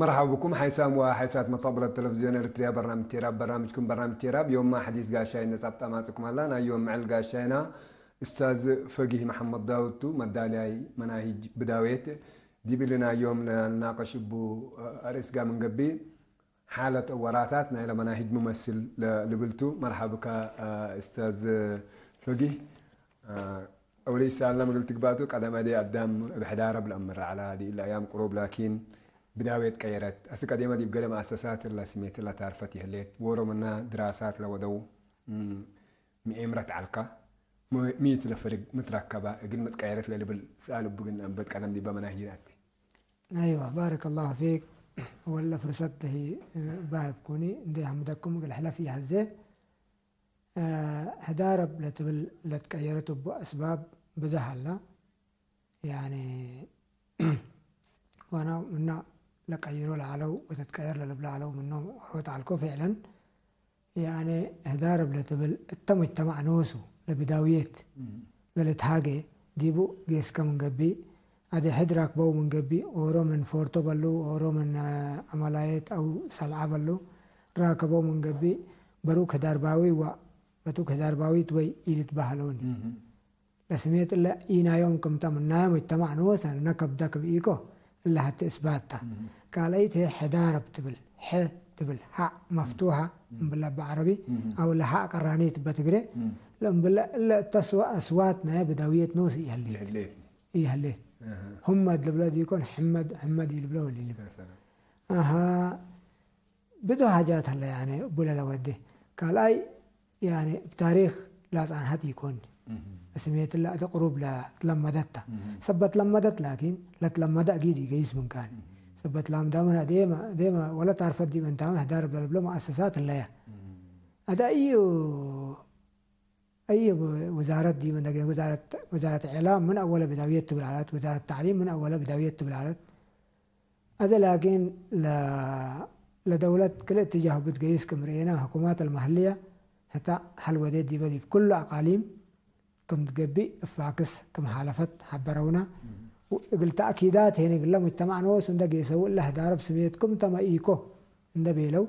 مرحبا بكم حيسام وحيسات مطبلة تلفزيون إريتريا برنامج تيراب. برنامجكم برنامج تيراب. يوم ما حديث قاشاي نساب تماسكم هلا. أنا يوم معل قاشاينا أستاذ فقيه محمد داود تو مدالي مناهج بداويت. دي بلنا يوم نناقش بو أرسقا من قبي حالة وراتات نايل مناهج ممثل لبلتو. مرحبا بك أستاذ فقيه. أولي سالنا مقلت قباتو قدم دي أدام بحدارة بالأمر على دي الأيام قروب لكن بداوية تقيرت أسك قديمة دي بقلم أساسات الله سميت الله تعرفت يهليت ورو منا دراسات لودو مئمرة علقة ميت لفرق متركبة قلمة تقيرت للبل سألوا بقن أنبت قدم دي بمناهجين أتي. أيوة، بارك الله فيك. ولا فرصة هي باهب كوني ندي حمدكم قل حلف يهزه. ሕዳረብ ለትብል ለትቀየረቱ እቡ ኣስባብ ብዘህ ኣላ። ያኒ ዋና ምና ለቀይሮ ለዓለው ወተትቀየር ለልብለ ዓለው ምኖም ኦሮት ዓልኮ ፍዕለን። ያኒ ህዳረብ ለትብል እተ ሙጅተማዕ ንወሱ ለብዳውየት ለልትሃገ ዲቡ ጌስከ ምን ገቢ ኣደ ሕድ ራክበው ምን ገቢ ኦሮ ምን ፎርቶ በሉ ኦሮ ምን ኣመላየት ኣው ሰልዓ በሉ ራከበው ምን ገቢ በሩክ ህዳርባዊ ዋ በቱክ ህዳርባዊት ወይ ኢልትባህለውኒ። ለስሜት እለ ኢናዮም ክምተ ምናየ ሙጅተማዕ ንወሰን ነከብደ ክም ኢኮ እለ ሐቲ እስባትታ። ካልአይት ህየ ሕዳረብ ትብል፣ ሐ ትብል፣ ሐዕ መፍቱሐ እምብለ በዐረቢ አው ለሐዕ ቀራኒት በትግሬ ለእምብለ እለ እተ ስወ አስዋት ናየ ብዳውየት ንወስ ኢሀሌት። ኢሀሌት። ሁመድ ልብለ ዲኮን ሕመድ፣ ሕመድ ኢልብለ ወሊልብ። አሃ ብዶ ሐጃት ሀለ ያኔ እቡለ ለወዴ። ካልኣይ ያኔ እብ ታሪክ ላጻንሐት ኢኮን። እስሜትላ እተ ቅሩብ ለትለመደታ። ሰበት ለመደት ላኪን ለትለመደ አጊድ ኢገይስ ምንካን። ሰበት ላምዳመና ዴመ ዴመ ወለ ታርፈት ዲብ እንታመ ህዳር ለልብሎ መአሰሳት ህለያ። አዳ እዩ أي وزارة دي من دقي وزارة وزارة إعلام من أول بداوية تبلعلت وزارة تعليم من أول بداوية تبلعلت. هذا لكن ل لدولة كل اتجاه بتقيس كم رئينا حكومات المحلية حتى حل وديت دي بدي في كل أقاليم كم تقبي فاكس كم حالفت حبرونا. قلت تأكيدات هنا قلنا مجتمع نوس وندا قيسو الله دارب سميتكم تما إيكو وندا بيلو.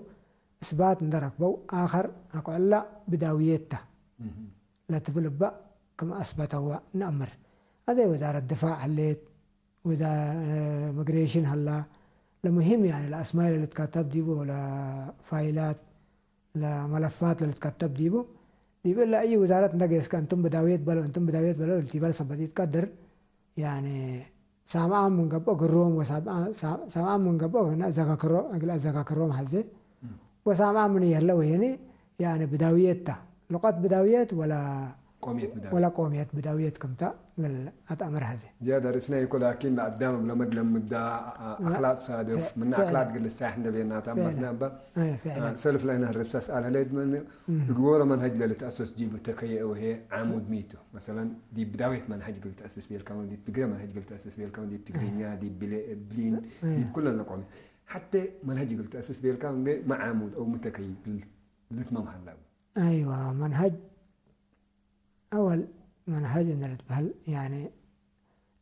እስባት እንደ ረክበው ኣኸር ኣኩዕላ ብዳውየታ ለትብል እባ ክም ኣስበተዋ ንአምር። አደ ወዛረት ድፋዕ ህሌት፣ ሚግሬሽን ሀላ፣ ለሙሂም ያኒ ለአስማይ ለልትከተብ ዲቡ ለፋይላት ለመለፋት ለልትከተብ ዲቡ ዲብ እለ አይ ወዛረት እንደ ጌስከ እንቱም ብዳውየት በሎ እንቱም ብዳውየት በሎ ልቲበል ሰበት ኢትቀድር ያኒ ሳምኣም ምን ገብኦ ግሮም ወሳምኣም ምን ገብኦ ክነ አዘካክሮ እግል አዘካክሮም ሐዜ ወሳምኣም ምን የህለ ወሄኒ ያኒ ብዳውየት ታ ሉቀት ብዳውየት ወላ ቆምየት ብዳዊ ወላ ቆምየት ብዳውየት ክምታ እግል አትአምር ሐዜ። ዝያዳ ርእስና ይኮ ላኪን ለአዳም ለመድ ለምዳ አክላጥ ሳድፍ ምና አክላጥ ግል ሳሕ እንደ ቤናታ መድና እባ ፍዕለን ሰልፍ ላይ ነህር ሰስ አልህለይት ምን እግቦሮ መንሀጅ ለልትአሰስ ዲብ ተከየ ወሄ ዓሙድ ሚቱ መሰለን ዲብ ብዳውየት መንሀጅ ግል ተአስስ ቤልካ ዲብ ትግረ መንሀጅ ግል ተአስስ ቤልካ ዲብ ትግርኛ ዲብ ብሌ- ብሊን ዲብ ኩለን ለቆሚ ሐቴ መንሀጅ ግል ተአስስ ቤልካ እንገ መዓሙድ አው ሙተከይ ግል ልትመም ሀላቡ። አይዋ መንሀጅ አወል መንሀጅ እንደ ልትበህል ያኔ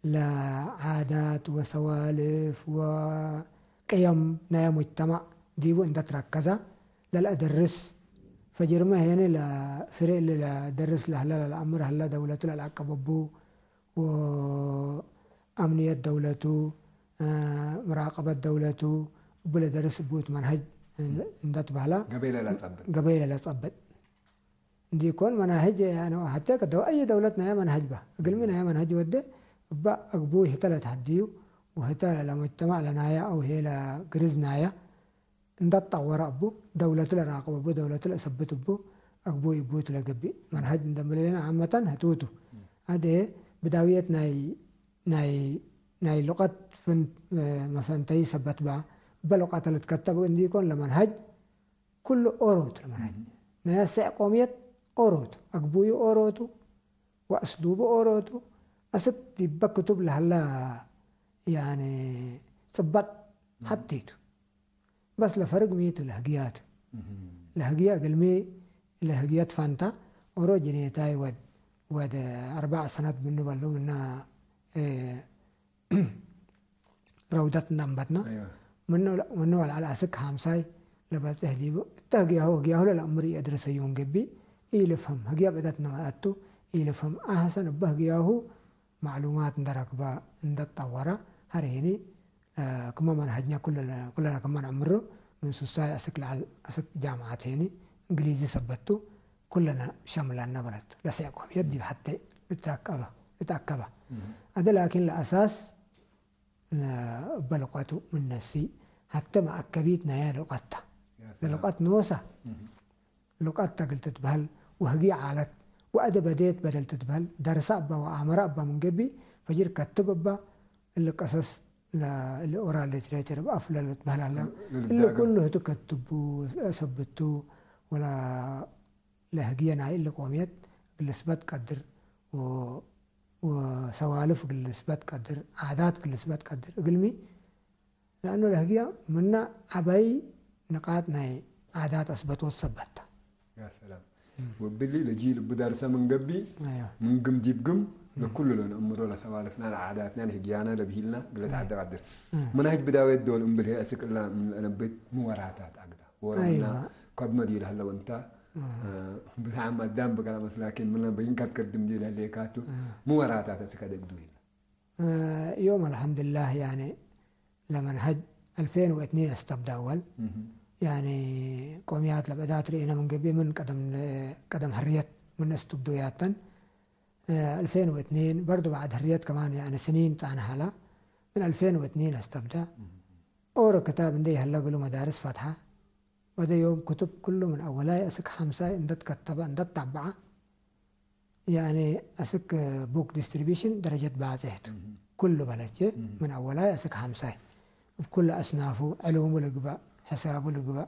ለዓዳት ወሰዋልፍ ወቅየም ናይ ሙጅተማዕ ዲቡ እንደ ትረከዘ ለልአደርስ ፈጅርመ ሄኒ ለፍሬ ለደርስ ለህለ ለልአምር ህለ ደውለቱ ለልአቀበቡ ወአምንየት ደውለቱ ምራቀበት ደውለቱ እቡ ለደርስ እቡት መንሀጅ እንደ ትበህላ ገበይ ለላጸብጥ ገበይ ለላጸብጥ እንዲኮን መናህጅ ያነ ሐቴ ከደው አይ ደውለት ናየ መንሀጅ ባ እግልሚ ናየ መንሀጅ ወደ እባ አግቡ ህተ ለትሐድዩ ወህተ ለሙጅተማዕ ለናየ አው ሄ ለግርዝ ናየ እንዳትጠወረ እቡ ደውለቱ ለራቅብ እቡ ደውለቱ ለእሰብት እቡ አግቡ ይቡት ለገብእ መንሀጅ እንደምልሌን ዓመተን ህትውቱ አደ ብዳውየት ናይ ናይ ናይ ሉቀት ፍን መፈንተይ ሰበት ባ እበ ሉቀተ ልትከተብ እንዲኮን ለመንሀጅ ኩሉ ኦሮቱ ለመንሀጅ ናይ አሰዕ ቆምየት ኦሮቱ አግቡዩ ኦሮቱ ወአስሉቡ ኦሮቱ አስክ ዲበ ክቱብ ለሀላ ያኒ ጽበጥ ሐቴቱ በስ ለፈርግ ሚቱ ለህግያቱ ለህግያ እግልሚ ለህግየት ፋንታ ኦሮ ጅኔታይ ወድ ወድ አርባዕ ሰነት ምኑ በሉ ምና ረውደት እናንበትና ምነው ወልዓል ኣስክ ሓምሳይ ለበጽሕ ዲቡ እተ ህግያሁ ህግያሁ ለለእምር የድረሰዩ እንገቢ ኢልፍህም ህግያ ብዕደት ነመኣቱ ኢልፍህም ኣህሰን እበ ህግያሁ ማዕሉማት እንደረክበ እንደጠወረ ሀር ሄኒ ክመ መንሀጅኛ ኩለና ክመ ነዕምሮ ምን ሱሳይ ኣስክ ለዓል ኣስክ ጃምዓት ሄኒ እንግሊዚ ሰበቱ ኩለና ሸምለና በለቱ ለስዕ ቆምየት ዲብ ሐተ ልትረከበ ልትኣከበ ኣደ ላኪን ለኣሳስ እበ ልቀቱ ምን ነሲ ሐተ መኣከቢት ናያ ልቀታ ለልቀት ኖሳ ልቀት ተግል ትትበህል ወህጊ ዓለት ወአደ በዴት በደል ትትበህል ደርሰ እባ ወአመረ እባ ምን ገቢ ፈጅር ከትብ እባ እሊ ቀሰስ እሊ ኦራል ሊትሬቸር እብ አፍ ለልትበህል አለ እሊ ኩሉ ህቱ ከትቡ ሰብቱ ወላ ለህግየ ናይ እሊ ቆምየት ግልስበት ቀድር ወሰዋልፍ ግልስበት ቀድር ዓዳት ግልስበት ቀድር እግልሚ ለአኑ ለህግያ ምና ዐባይ ንቃጥ ናይ ዓዳት አስበቶት ሰበታ። ወብሊ ለጂል እቡ ዳርሰ ምን ገቢ ምን ግም ዲብ ግም ለኩሉ ለንእምሮ ለሰዋልፍና ለዓዳትና ለህግያና ለብሂልና ግለ ተዓደ ቀድር። መናህጅ ብዳዌት ዶል እምብል ህይ አስቅ እላ ለነብት ምወራታት አግዳ ወረና ከድመ ዲል ሀለው እንታ ብዝሓም አዳም በገላ መስላኪን ምና በይንካት ከድም ዲል ሀሌካቱ ምወራታት አስቅ አደግዱ ይላ يوم الحمد لله يعني ለመንሀጅ አልፌን ወእትኔን አስተብዳ ወል ያኒ ቆምያት ለብዕዳት ርኤነ ምን ገቢ ምን ቀደም ሕርየት ምን እስትብዶ ያተን አልፌን ወእትኔን በርዱ ባዕድ ሕርየት ከማን ያኒ ስኒን ጻነ ሀላ ምን አልፌን ወእትኔን አስተብዳ ኦሮ ክታብ እንደ ይሀለ ግሉ መዳርስ ፈትሐ ወደ ዮም ክቱብ ኩሉ ምን አወላይ እስክ ሐምሳይ እንደት ከተበ እንደት ታበዓ ያኒ አስክ ቡክ ዲስትሪቢሽን ደረጀት ባጽሕት ኩሉ በለቼ ምን አወላይ አስክ ሐምሳይ እብ ኩሉ አስናፉ ዕሉሙ ልግበእ ሕሳቡ ልግበእ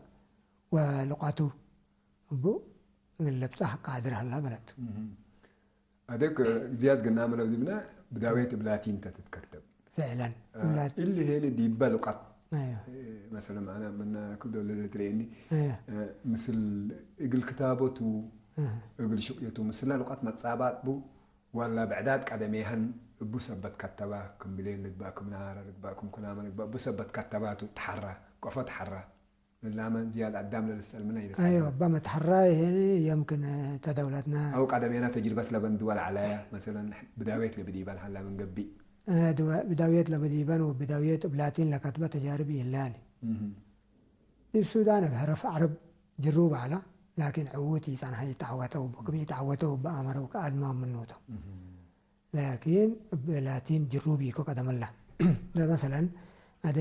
ወልቀቱ እቡ ለብጻሕ ቃድር ሀላ በለት። አደግ ዝያድ ግና መለው ዝብና ብዳዌት እብ ላቲን ተትትከተብ ፍዕለን እሊ ሄኒ ዲበ ልቀት መሰለ ማዕና መና ክዶ ለለትርእየኒ ምስል እግል ክታቦቱ እግል ሽቅየቱ ምስላ ልቀት መጻባጥ ቡ ዋላ ብዕዳድ ቀደሜሀን እቡ ሰበት ከተባ ክም ብሌን ልግባእ ክም ነሃረ ልግባእ ክም ኩናመ ልግባእ እቡ ሰበት ከተባቱ ተሐራ ቆፎ ተሐራ ላመ ዝያድ አዳም ለልሰል ምነ ይልካ ايوه بمتحرى هنا يمكن تدولتنا አው ቀደሜና ተጅርበት ለበን ድወል ዐላያ መሰለን ብዳዌት ለብዲበን ሀላ ምን ገቢ ብዳውየት ለበዲበን ወብዳውየት እብ ላቲን ለከትበ ተጃርብ ይህላኒ። ዲብ ሱዳን እብ ሐረፍ ዐረብ ጅሩብ ዐለ፣ ላኪን ዕዉት ኢጸንሐ፣ ኢተዐወተው፣ ክም ኢተዐወተው እበ አመረው ከአድማም ምኑ ቶም። ላኪን እብ ላቲን ጅሩብ ኢኮ ቀደመላ። መሰለን አደ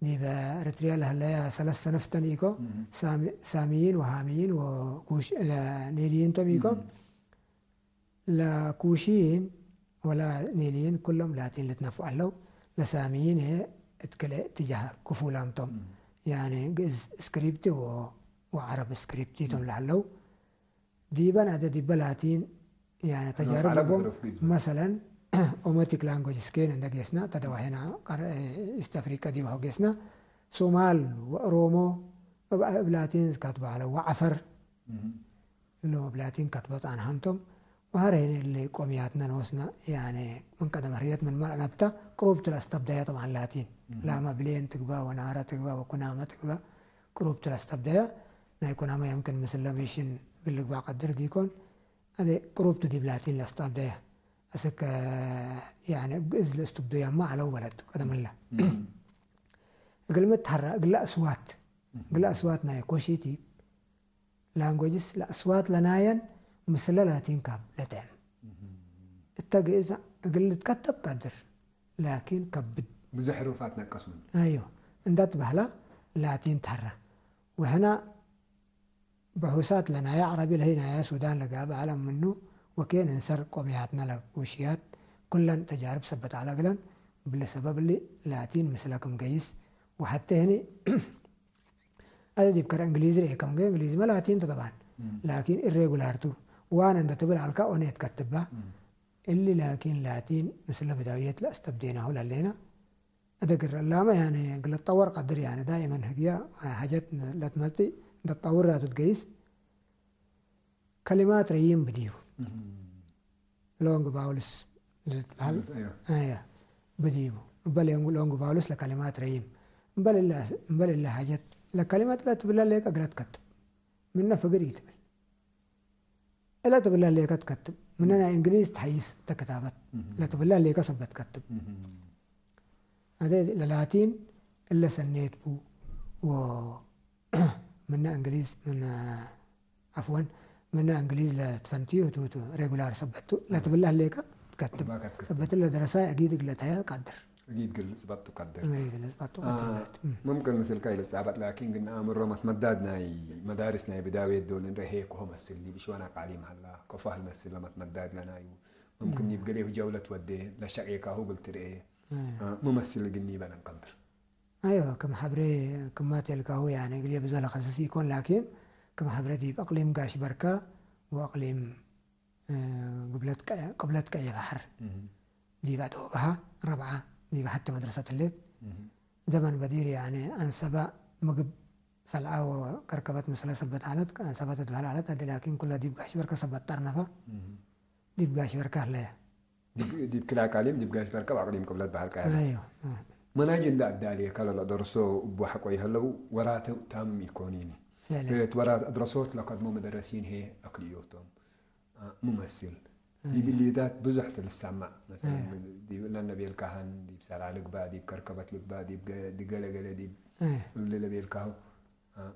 ዲበ ኤረትርያ ለሀለያ ሰለስ ሰነፍተን ኢኮ፣ ሳሚይን ወሃሚይን ወኩሽ ኒልይን ቶም ኢኮ። ለኩሽይን ወላ ኒልይን ኩሎም ላቲን ልትነፍዑ ዐለው። ለሳሚይን ህዬ እት ክልኤ እትጃህ ክፉላም ቶም። ያኒ ግእዝ ስክሪፕት ወ-፣ ወዐረብ ስክሪፕት ቶም ለሀለው። ዲበን አደ ዲበ ላቲን ያኒ ተጃርብ ለቦም። መሰለን ኦሞቲክ ላንጎጅ ስኬን እንደ ጌስና ተደዋሄና ኢስት አፍሪካ ዲበ ጌስና ሶማል ወኦሮሞ እብ ላቲን ካትበ ዐለው ወዐፈር እሎም እብ ላቲን ከትበ ጻንሐንቶም ወሀር ሄነ እሊ ቆምያትነ ንወስነ ያኒ ምን ቀደም ሕርየት ምን መርዐ ነብተ ቅሩብ ቱ ለአስተብደየ ጠብዓን ላቲን ላመ ብሌን ትግበእ ወናረ ትግበእ ወኩናመ ትግበእ ቅሩብ ቱ ለአስተብደየ ናይ ኩናመ የምክን ምስለ ሚሽን እግል ልግባእ ቀድር ዲኮን አዜ ቅሩብ ቱ ዲብ ላቲን ለአስተብደየ እስከ ያኒ እብ ግእዝ ለእስትብዱየመ ዐለው በለቱ ቀደም እለ እግል ምትሐረ እግለ እስዋት እግለ እስዋት ናይ ኮሺቲ ላንጎጅስ ለአስዋት ለናየን ምስለ ላቲን ካብ ለጥዕም እተ ግእዝ እግል ልትከተብ ቀድር ላኪን ከብድ ብዙሕ ሕሩፋት ነቀስ ምኑ። አዮ እንዳት በህላ ላቲን ተረ ወሕና ብሑሳት ለናያ ዐረቢ ለህይ ናያ ሱዳን ለጋብ አለም ምኑ ወኬን እንሰር ቆምያትና ለውሽያት ኩለን ተጃርብ ሰበት አለ እግለን ብለ ሰበብ እሊ ላቲን ምስለ ክም ገይስ ወሐቴ ህኒ አዜ ዲብ ከረ እንግሊዝ ርኤ ከምገ እንግሊዝመ ላቲን ቱ ጠብዓን ላኪን ኢሬጉላር ቱ ዋን እንደ ትብል አልካ ኦኔት ከትባ እሊ ላኪን ላቲን ምስለ ብዳውየት ለአስተብዴናሁ ለሌና እደ ግረ ላመ ያኒ ግለ ጠወር ቀድር ያኒ ዳኢመን ህግያ ሐጀት ለትመጽእ እንደ ጠውር ላቱ ትገይስ ከሊማት ረይም ብድዩ ሎንግ ቫውልስ ልትበሃል ብድዩ እበ ሎንግ ቫውልስ ለከሊማት ረይም እምበል እላ ሓጀት ለከሊማት እላ ትብላ ለይካ ግላ ትከትብ። ምነ ፍግር እዩ ትብል። እላ ትብላ ለይካ ትከትብ። ምነ ናይ እንግሊዝ ትሓይስ ተክታበት። ለትብላ ለይካ ሰበት ከትብ። ኣደ ለላቲን እለ ሰኔት ቡ ወ ምነ እንግሊዝ ምነ ዓፍወን ምነ እንግሊዝ ለትፈንትዩ ቱ ቱ ሬጉላር ሰበቱ ለትብላ ለይካ ትከትብ። ባካ ትከትብ። ሰበት ለደረሳ ኣጊድ እግለታያ ቃድር። እጊድ ግልጽ ባቱ ካደ። እግሪ ግልጽ ባቱ ቃድር። ምምክን ምስልካ ኢለ ጻባት ላኪን ግን ኣምሮ መትመዳድ ናይ መዳርስ ናይ ብዳውየት ዶል እንደ ሄ ኮሆ መስል ዲብ ሽዋና ቃሊም ሃላ ኮፋ ህል መስል ለመትመዳድ ለናዩ ምምክን ዲብ ገሌሁ ጀውለት ወደ ለሸቄካሁ ግል ትርኤ ምመስል ግን ይበለን ቀምትር። ኣይወ ከም ሐብሬ ክማ ቴልካሁ ያነ እግሌ ብዙ ለኸስስ ይኮን ላኪን ከም ሐብሬ ዲብ እቅሊም ጋሽ በርካ ወእቅሊም ቅብለት ቀየ ባሕር ዲብ ኣደወብሃ ረብዓ ዲብ ሐቲ መድረሰት ህሌት ዘመን በዲር ያነ አንሰባ ምግብ ሰልዓ ወከርከበት ምስለ ሰበት ዐለት አንሰባ ተትበህል ዐለት ኣዲ ላኪን ኩላ ዲብ ጋሽ በርካ ሰበት ጠርነፋ ዲብ ጋሽ በርካ ህለየ። ዲብ ክላ ቃሊም ዲብ ጋሽ በርካ ብኣቅሊም ቅብለት በሃልካ ያለ ኣይወ። መናጅ እንዳ ኣዳልየ ከለሎ ደርሶ እቡ ሐቆ ይህለው ወራተ ታም ይኮኒኒ። ፈዕለን። እት ወራት ኣድረሶት ለከድሞ መደረሲን ሄ ኣክልዮቶም ምመስል ዲብ ሊዳት ብዙሕ ትልሰማዕ መሰለን ዲብ እለን ነቤልካህን ዲብ ሰላ ልግባእ ዲብ ከርከበት ልግባእ ዲብ ገለገለ ዲብ እሊ ለቤልካሁ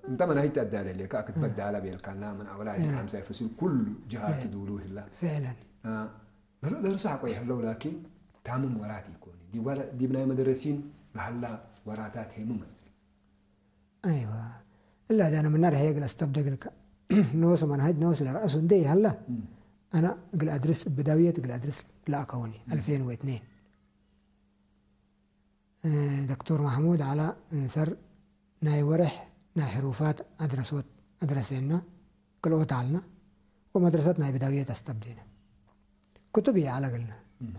እንተ መናሂት ኣዳለ ሌካ ክትበዳላ ቤልካና ምን ኣወላ እዚ ሓምሳይ ፍሱል ኩሉ ጅሃት ትዱሉ ይህላ ፈዕለን። በሎ ደርሶ ሓቆ ይሕለው ላኪን ታምም ወራት ይኮኒ ዲብ ናይ መደረሲን ለሃላ ወራታት ሄ ምመስል ኣይዋ እላ ዳነ ምና ርሐየ እግል ኣስተብደ እግልካ ኖስ መንሃጅ ኖስ ለረአሱ እንዴ ይሃላ ኣና እግል ኣድርስ ብዳውየት እግል ኣድርስ ለኣከውኒ ኣልፌን ወእትኔን ዶክተር ማሕሙድ ዓላ እንሰር ናይ ወርሕ ናይ ሕሩፋት ኣድረሶት ኣድረሴና ክልኦት ኣልና ወመድረሰት ናይ ብዳውየት ኣስተብዴና ክቱብ እየ ዓላ እግልና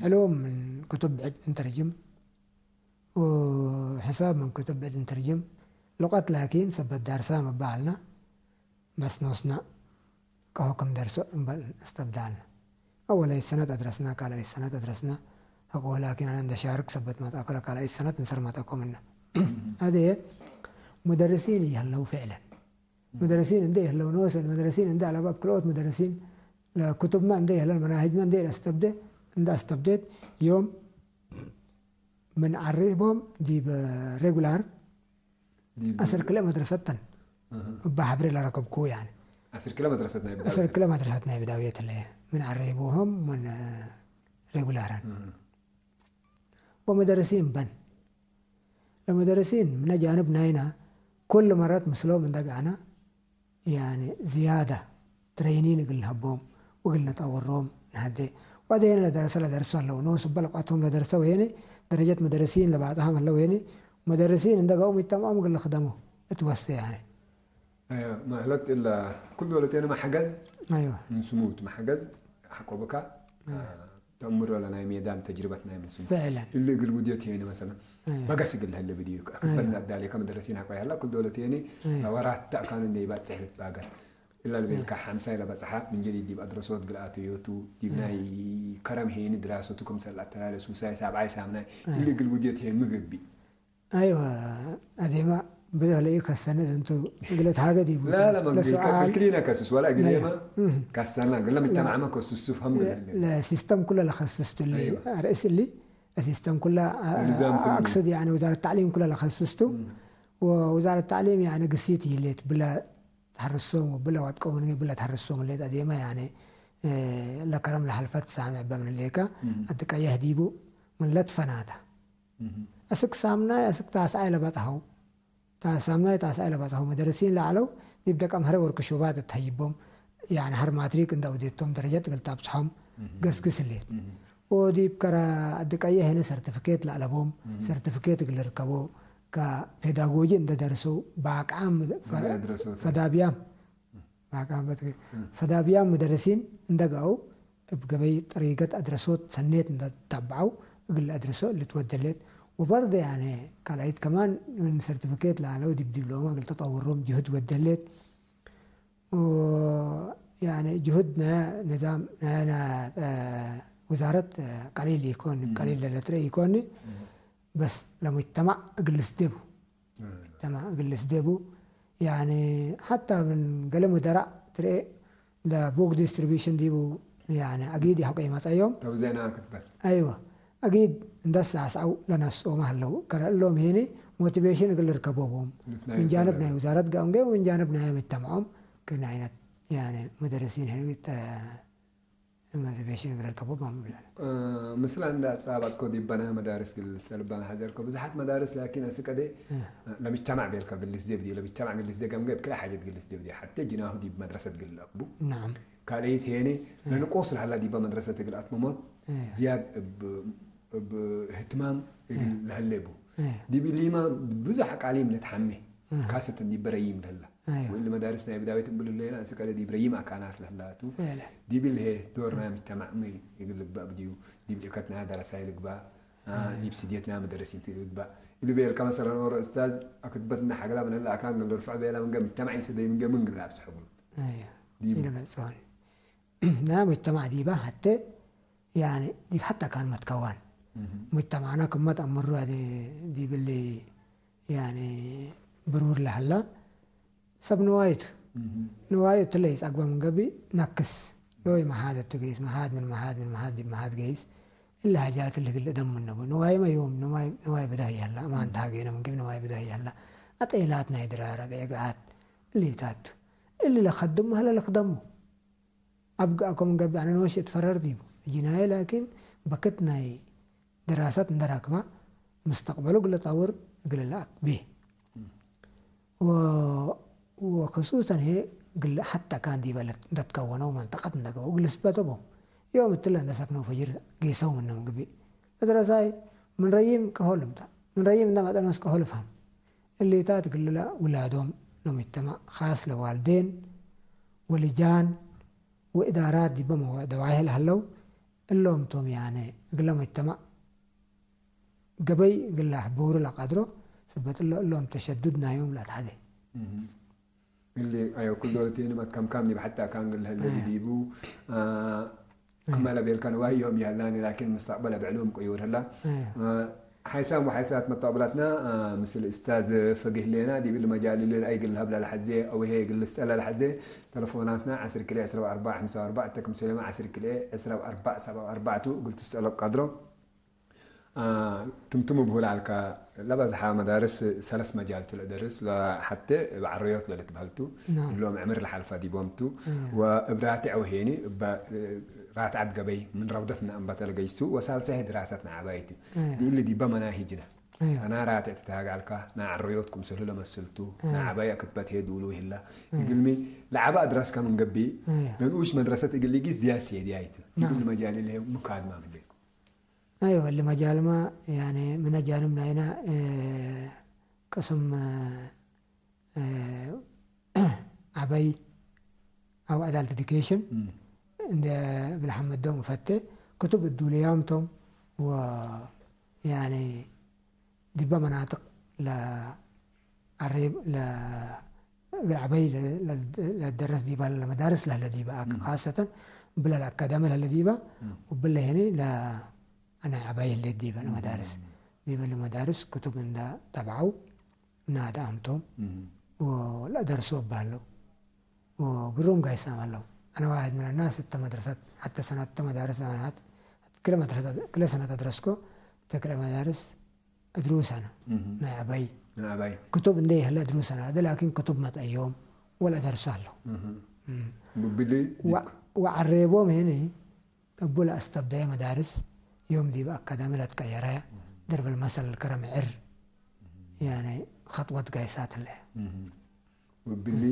ሕልዎም ምን ክቱብ ብዕድ እንትርጅም ወሕሳብ ምን ክቱብ ብዕድ እንትርጅም ሉቀት ላኪን ሰበት ዳርሳ መባህልና በስ ኖስና ቀሆ ከም ደርሶ እምበል እስተብዳልና። ኣወላይ ሰነት ኣድረስና ካልኣይ ሰነት ኣድረስና። ሐቆ ላኪን ኣነ እንደ ሻርክ ሰበት ማጣኮ ለካልኣይ ሰነት እንሰር ማጣኮምና። ኣደ ሙደርሲን ይህለው ፍዕለን። ሙደርሲን እንደ ይህለው ኖሰን ሙደርሲን እንደ ኣለባብ ክልኦት ሙደርሲን ለክቱብማ እንደ ይህለን መናህጅማ እንደ ለስተብደ እንደ ኣስተብደት ዮም ምን ዓሪቦም ዲብ ሬጉላር ዲብ ኣስር ክለ መድረሰተን እባ ሐብሬ ለረከብኩ ያኒ ኣስር ክለ መድረሰት ናይ ብዳዊት ኣስር ክለ መድረሰት ናይ ብዳውየት ለ ምን ዓሪቦም ምን ሬጉላረን ወመደረሲን በን ለመደረሲን ምነ ጃንብ ናይና ኩሉ መረት ምስሎም እንደጋና ያኒ ዝያዳ ትረይኒን እግል ንሀቦም ወእግል ነጠወሮም ንሀዴ። ወአደየነ ለደረሰ ለደርሱ ሀለው ኖስ እበ ለቋቶም ለደርሰ ወየኒ ደረጀት መደረሲን ለባጽሐም ሀለ ወየኒ መደረሲን እንደ ገኡም ይጠምዖም እግል ልክደሞ እትወሰ ያኒ። ማለት እላ ኩል ዶለቴነ ማሐገዝ አይዋ ምን ስሙት ማሐገዝ ሐቆ ብካ ተእምሮ ለናይ ሜዳን ተጅርበት ናይ ምን ስሙት ፈዕለን እሊ እግል ውድየት የኒ መሰለን በገስ እግል ለህለ ብድዩ ክትበል ናዳሌ ከመደረሲን ሐቆ ያላ ኩል ዶለቴኒ ለወራት ተእካኑ እንደ ይባጽሕ ልትባገር እላ ልቤልካ ሓምሳይ ለበጽሓ ምን ጀዲድ ዲብ ኣድረሶት ግልኣተዮቱ ዲብ ናይ ከረም ሄኒ ድራሰቱ ክምሰል ኣተላለ ሱሳይ ሳብዓይ ሳምናይ እሊ እግል ውድየት ሄ ምግቢ ኣይዋ ኣዴማ ብደህለዩ ከሰነ እንቱ እግለት ሃገ ዲቡ لا لا ما لسؤال كلينا كسس ولا قليما كسنا قلنا مجتمع ما كسس فهم ለሲስተም ኩለ ለኸስስቱ ሊ ርእስ ሊ ሲስተም ኩላ ኣክስድ ያ ወዛረት ታዕሊም ኩላ ለኸስስቱ ወወዛረት ታዕሊም ያ ግሲት ይሌት ብለ ተሐርሶም ወብለ ዋጥቀውን ብለ ተሐርሶም ሌት ኣዴማ ያ ለከረም ለሐልፈት ሳሚ ዕበ ምንሌካ ኣትቀየህ ዲቡ ምን ለትፈናታ እስክ ሳምናይ እስክ ታስዓይ ለበጽሐው ታሳምናይ ታስኣይ ለባጽሖ መደረሲን ለዐለው ዲብ ደቀምሐረ ወርክሾባት እት ሀይቦም ያኒ ሐር ማትሪክ እንደ ውዴቶም ደረጀት እግል ታብጽሖም ገስግስ ህሌት። ወዲብ ከረ አድቀየ ሄነ ሰርቲፊኬት ለአለቦም ሰርቲፊኬት እግል ልርከቦ ከፔዳጎጂ እንደ ደርሰው በአቅዓም ፈዳብያም በአቅዓም ፈዳብያም መደረሲን እንደ ገአው እብ ገበይ ጠሪገት አድረሶት ሰኔት እንተ ተታብዐው እግል አድረሶ ልትወደሌት ወበርደ ያነ ካልአይት ከማን ምን ሰርቲፊኬት ለአለው ዲብ ዲብሎማ እግል ተጠውሮም ጅሁድ ወደሌት ያነ ጅሁድ ንዛም ወዛረት ቀሊል ኢኮን ቀሊል ለለትረ ኢኮን በስ ለሙጅተማዕ እግል ልስደቡ እተማ ግልስ ደቡ ያኒ ሓታ ምን ገለ መደራዕ ትርኤ ለቡክ ዲስትሪቢሽን ዲቡ ያኒ ኣጊድ ይሕቆ ይመጸዮም ተውዜና ክትበት ኣይወ ኣጊድ እንደሳስዓው ለነስኦም ኣለዉ ከረእሎም ሄኒ ሞቲቬሽን እግል ርከቦቦም ምን ጃንብ ናይ ውዛረት ጋምገ ምን ጃንብ ናይ ምተምዖም ክን ዓይነት ያኒ መደረሲን ህንግት ሞቲቬሽን እግል ርከቦቦም ይብላል ምስላ እንዳ ጻባትኮ ዲበና መዳርስ ግል ሰልባና ሓዘርኮ ብዙሓት መዳርስ ላኪን ኣስቀደ ለምጅተማዕ ቤልካ ግልስ ደብዲ ለምጅተማዕ ግልስ ደገምገ ብክላ ሓጀት ግልስ ደብዲ ሓተ ጅናሁ ዲብ መድረሰት ግል ኣቅቡ ናም ካልኣይት ሄኒ ለንቆስ ለሃላ ዲባ መድረሰት እግል ኣትመሞት ዝያድ እብ- እብ ህትማም እግል ለህለ ቡ ዲብ ሊማ ብዙሕ ኣቃሊም ለትሓሜ ካሰተን ዲብ በረይም ለህላ ኣይዋ። ወሊ መዳርስ ናይ ብዳዊት እምብሉ ለና እስቀ ዲብ ረይም ኣካናት ለህላቱ ፈለ ዲብ ልሄ ዶርና ምጅተማዕ ሚ እግል ልግባእ ብድዩ ዲብ ልእከትና ደረሳይ ልግባእ ዲብ ስድየትና መደረሲት ልግባእ ኢሉ ቤልካ መሰለን ኦሮ እስታዝ ኣክትበትና ሓገላ ብለላ ኣካን ግል ርፍዕ ቤላ ምንገ ምጅተማዕ ይስደይ ምንገ ምንግላ ኣብስሐ ብሉ ኣይዋ። ዲብ ኢለ መጽዋን ና ሙጅተማዕ ዲባ ሐተ ያኒ ዲብ ሐታ ካን መትከዋን ሙጅተማዕና ክመት ኣምሩ ዲብሊ ያኒ ብሩር ለሀላ ሰብ ንዋይቱ ንዋዩ ትለይ ጸግበ ምን ገቢ ነክስ ዶይ መሓድ ትገይስ መሓድ ምን መሓድ ምን መሓድ ዲብ መሓድ ገይስ እሊ ሀጃት እሊ ግል ደም ነቡ ንዋይ መዮም ንዋይ ንዋይ ብዳህ ያላ ማንታ ሀገነ ምን ገቢ ንዋይ ብዳህ ያላ ኣጠይላት ናይ ድራረ ብዕግኣት እሊታቱ እሊ ለኸድም ሀለ ለክደሙ ኣብ ገኣኮም ገቢ ኣነ ንወሽ እትፈረር ዲቡ ጅናየ ላኪን በክት ናይ ድራሰት እንደራክባ ምስተቅበሉ ግለ ጣውር ግለ ለኣክ ቤ ወክሱሰን ሄ ግለ ሓታ ካን ዲበለት እንደትከወነው መንጠቀት እንደገበው ግልስበተቦ ዮም እትለ እንደሰክነው ፈጅር ጌሰው ምነም ግቢ እድረሳይ ምን ረይም ቀሆ ልምጣ ምን ረይም እንደ መጠኖስ ቀሆ ልፍሃም እሊታት ግልለ ውላዶም ለሙጅተማዕ ካስ ለዋልዴን ወልጃን ወእዳራት ዲበ መዋዕ ደዋይህ ለሀለው እሎም ቶም ያነ እግለ መጅተማዕ ገበይ እግለ ኣሕበውሩ ለቃድሮ ስበት እለ እሎም ተሸዱድ ናዮም ለአትሐዜ። እሊ ኣዮ ኩል ዶለቴን መትከምካም ዲብ ሐታ ካን ግለ ህለ ዲቡ ክመ ለቤልካ ንዋዮም ያላኒ ላኪን ምስተቅበለ ብዕሉም ቅዩር ህላ ሓይሳም ወሓይሳት መተቅብላትና ምስል እስታዝ ፈጊህ ሌና ዲብል መጃል ልል ኣይግል ሀብላ ለሐዜ ኣውሄ ግል ስጠለ ለሐዜ ተለፎናትና ዓስር ክልኤ ዕስራ ወኣርባዕ ሓምሳ ወኣርባዕ ተክም ሰለማ ዓስር ክልኤ ዕስራ ወኣርባዕ ሰብዓ ወኣርባዕቱ ግል ትስጠሎ ቀድሮ ትምትሙ ብሁል ኣልካ ለበዝሓ መዳርስ ሰለስ መጃል ትልእ ደርስ ለሓተ ብዓረዮት ለልትበህልቱ እሎም ዕምር ለሓልፋ ዲቦምቱ ወእብራትዕ ወሄኒ እበ ራትዓት ገበይ ምን ረውደትና እምበተ ለገይሱ ወሳልሳይ ድራሰትና ዓባይቲ ዲእሊ ዲበ መናሂጅና ኣና ራትዕ ትታጋልካ ናዕረዮት ክምሰሉ ለመስልቱ ናዓባይ ክትበት ሄድ ውሉ ይህላ እግልሚ ለዓባ ድራስካ ምን ገቢ ለንኡሽ መድረሰት እግል ጊ ዝያድ ሴድያይት ዲብል መጃል ለሄ ምካድማ ምሌ ኣይወ እሊ መጃልማ ያኒ ምነ ጃንብ ናይና ቅስም ዓበይ ኣው adult education እንደ እግል ሐመዶም ፈተ ክቱብ እዱልያምቶም ወ ያኒ ዲበ መናጥቅ ለአሬብ እግል ዓበይ ለደረስ ዲባ ለመዳርስ ለህለ ዲባ ካሰተን ብለ ለአካዳሚ ለህለ ዲባ ወብለ ሄኒ ለአናይ ዓባይ ህሌት ዲበ ለመዳርስ ዲበ ለመዳርስ ክቱብ እንዳ ጠብዓው ናዳ ኣምቶም ወለደርሶ ባለው ወግሩም ጋይሳም ኣለው። أنا واحد من الناس التمدرسة حتى سنة التمدارس أنا كل مدرسة كل سنة تدرسكو تكل مدارس أدروس أنا نعبي ንዓባይ كتب ندي هلا أدروس أنا هذا لكن كتب ما يوم ولا درس له ብብሊ وعريبوم هنا أبو لا أستبدأ مدارس يوم دي بأكاديمي لا تكيرها درب المثل الكرم عر يعني خطوة قايسات له ወብሊ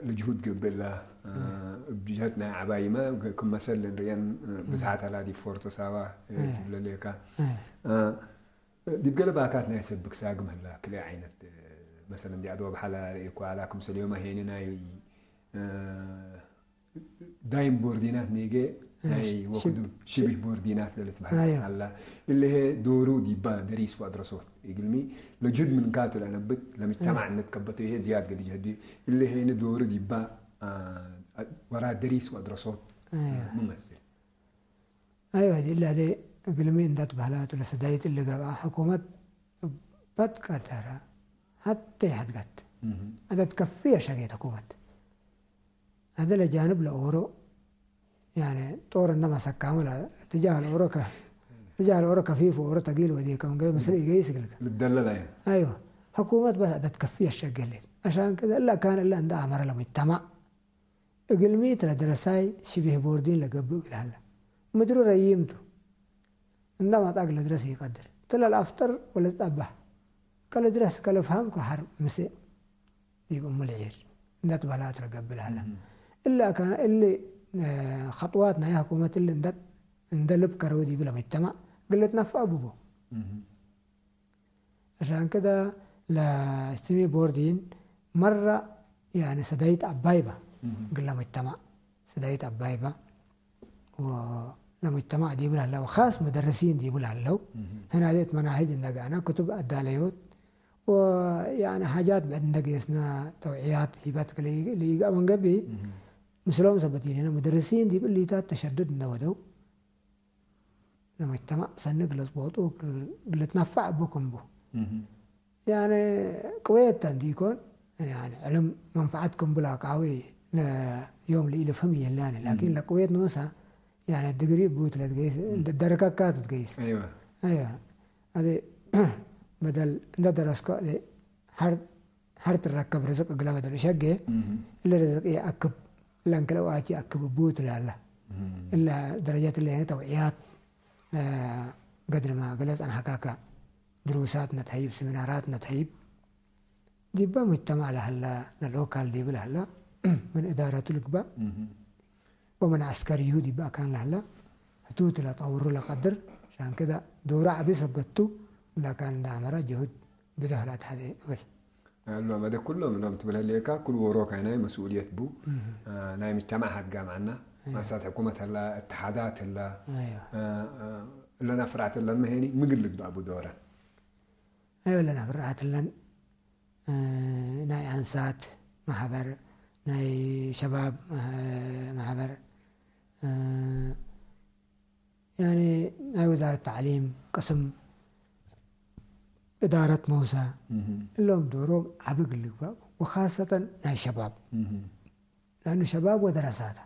ልጅሁድ ገብላ እብ ጅሀት ናይ ዓባይመ ክም መሰል ንርእየን ብዙሓት ኣላ ዲብ ፎርቶ ሳዋ ትብለ ሌካ ዲብ ገለ ባካት ናይ ሰብ ብክሳግ ምህላ ክልኤ ዓይነት መሰለን ዲ ኣድዋ ብሓላ ርእየኳ ኣላ ክምሰል ዮም ኣሄኒ ናይ ዳይም ቦርዲናት ኔጌ ናይ ወክዱ ሽቢህ ቦርዲናት ለልትበሃል ኣላ እለሄ ዶሩ ዲባ ደሪስ ወአድረሶት እግልሚ ለጅሁድ ምን ካቱ ለነብት ለምጅተማዕ እነት ከበቶ ይሄ ዝያድ ገል ጅህዲ እለሄኒ ዶሩ ዲባ ወራ ደሪስ ወአድረሶት ምመስል ኣይዋ ዲላ ደ እግልሚ እንዳት ባህላቱ ለሰዳይት እለ ገብአ ሕኩመት በት ቀደረ حتى يحدقت. هذا تكفي شقيت حكومة. هذا لجانب لأورو، يعني، طور إنما سكامو لا، اتجاه الأورو ك-، اتجاه الأورو كفيف وأورو تقيل ودي كم جاي مثل إيجاي سقلك. ልደለል ኣየ أيوة. حكومة بس هذا تكفي الشقيت. عشان كذا إلا كان إلا عند أمر لما يتمع እግልሚ ትለ ድረሳይ ሽቢህ ቦርዲን ለገብእ እግልሃላ። ምድሩ ረይምቱ። እንደማጣ እግለ ድረስ ይቀድር። ትለ ለአፍጠር ወለዝጠባህ። ከለ ድረስ ከለ ፍሃም ከሐር ምሴ ዲብ እሙ ልዒር። እንደት በላት ለገብእ ልሃላ። እሊ አካነ እሊ፣ እ፣ ኸጥዋት ናይ ሕኩመት እሊ እንደት እንደ ልብ ከረው ዲብ ለመጅተማዕ እግለ ትነፈዕ ብቦ። عشان كده ለእጅትሚ ቦርዲን መራ ያኒ ሰዳይት አባይባ ግለ መጅተማዕ ሰዳይት አባይባ ወለመጅተማዕ ዲቡ ላለው ኻስ መደረሲን ዲቡ ላለው ህናደት መናሂጅ እንደጋና ክቱብ አዳለዮት ወያኒ ሓጃት ብዕድ እንደገየስና ተውዕያት ሂበት ልይጋ መንገቢ ምስሎም ሰበት ይኔና መደረሲን ዲቡ ሊታት ተሸዱድ እንደወደው ለመጅተማዕ ሰኒ ግለጽ ቦጡ ግለትናፋዕ እቡ ክንቡ። ያኒ ቅወየት እንዲኮን ያኒ ዕልም መንፈዓት ክንቡላ ቃዊ ዮም ልኢልፍህም ይህላኒ ላኪን ለቅወየት ንወሳ ያኒ ድግሪ ቡት ለትገይስ ደረከካት ትገይስ ايوه ايوه هذه بدل እንደ ደረስኮ حر حر تركب رزق እግለ بدل ሸገ እለ ርዝቅ ይአክብ ለንክለ ወአት ይአክብ ቡት ላላ እለ ደረጃት እለ ተውዕያት ገድርማ ገለጽ አንሐካካ ድሩሳት ነትሀይብ ስሚናራት ነትሀይብ ዲባ ሙጅተማዕ ለሀላ ለሎካል ዲብ ለሀላ ምን እዳረቱ ልግባእ ወምን ዐስከርዩ ዲባ አካን ለሀላ ህቱት ለጠውሩ ለቀድር ሻን ክዳ ዶሩ ዐቢ ሰበቱ ለካን እንዳ አመራ ጅሁድ ብደህ ለአትሐዜ እብል። አሉ አመደ ኩሎም እሎም ትብል ህሌካ ኩል ወሮካይ ናይ መስኡልየት ቡ ናይ ምጅተማዕ ሀድጋ ማዕና ማሳት ሕኩመት ህላ እትሓዳት ህላ أيوة. እለና ፍርዓት ህላ መሄኒ ምግል ልግባእ ቡ ዶረን أيوة ለና ፍርዓት ህለን ናይ አንሳት ማሕበር ናይ ሸባብ ማሕበር ያኒ ናይ ወዛረት ተዕሊም ቅስም እዳረት መውሳ እሎም ዶሮም ዓቢ ግልግባእ ወኻሰተን ናይ ሸባብ ለአኑ ሸባብ ወደረሳታ